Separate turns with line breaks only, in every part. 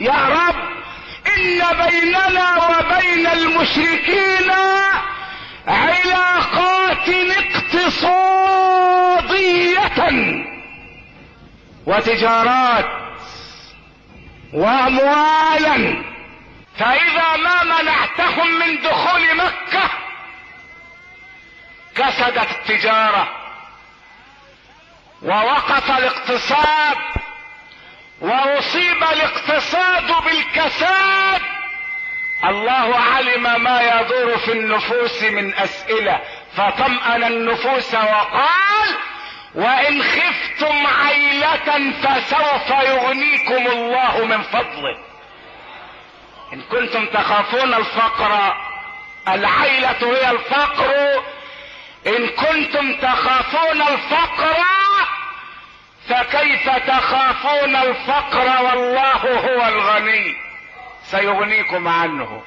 يا رب ان بيننا وبين المشركين علاقات اقتصادية وتجارات واموالا، فاذا ما منعتهم من دخول مكة كسدت التجارة ووقف الاقتصاد واصيب الاقتصاد بالكساد. الله علم ما يدور في النفوس من اسئلة فطمأن النفوس وقال وان خفتم عيلة فسوف يغنيكم الله من فضله. ان كنتم تخافون الفقر، العيلة هي الفقر، ان كنتم تخافون الفقر فكيف تخافون الفقر والله هو الغني سيغنيكم عنه.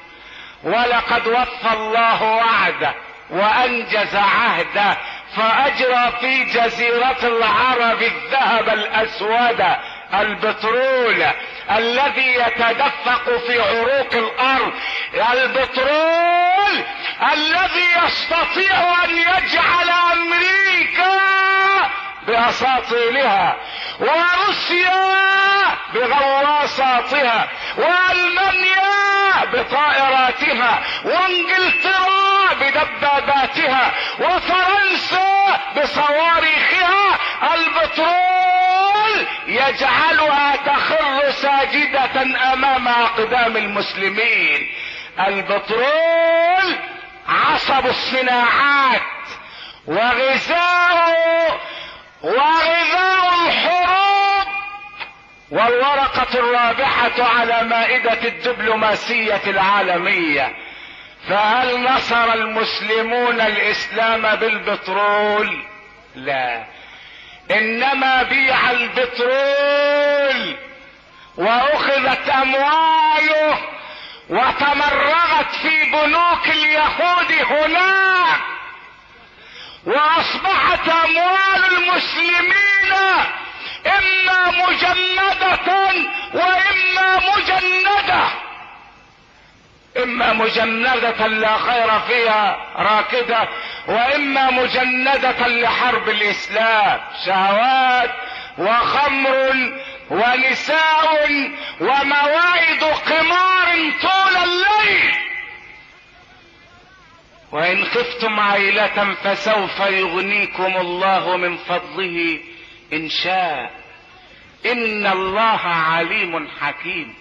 ولقد وفى الله وعده وانجز عهده فاجرى في جزيرة العرب الذهب الاسود البترول الذي يتدفق في عروق الارض، البترول الذي يستطيع ان يجعل امريكا باساطيلها وروسيا بغواصاتها والمانيا بطائراتها وانجلترا بدباباتها وفرنسا بصواريخها. البترول يجعلها تخر ساجدة امام اقدام المسلمين. البترول عصب الصناعات وغذاء الحروب والورقة الرابحة على مائدة الدبلوماسية العالمية. فهل نصر المسلمون الاسلام بالبترول؟ لا، انما بيع البترول واخذت امواله وتمرغت في بنوك اليهود هناك، واصبحت اموال المسلمين اما مجندة واما مجندة، اما مجندة لا خير فيها راكدة واما مجندة لحرب الاسلام، شهوات وخمر ونساء ومواعظ قمار طول الليل. وان خفتم عيلة فسوف يغنيكم الله من فضله ان شاء ان الله عليم حكيم.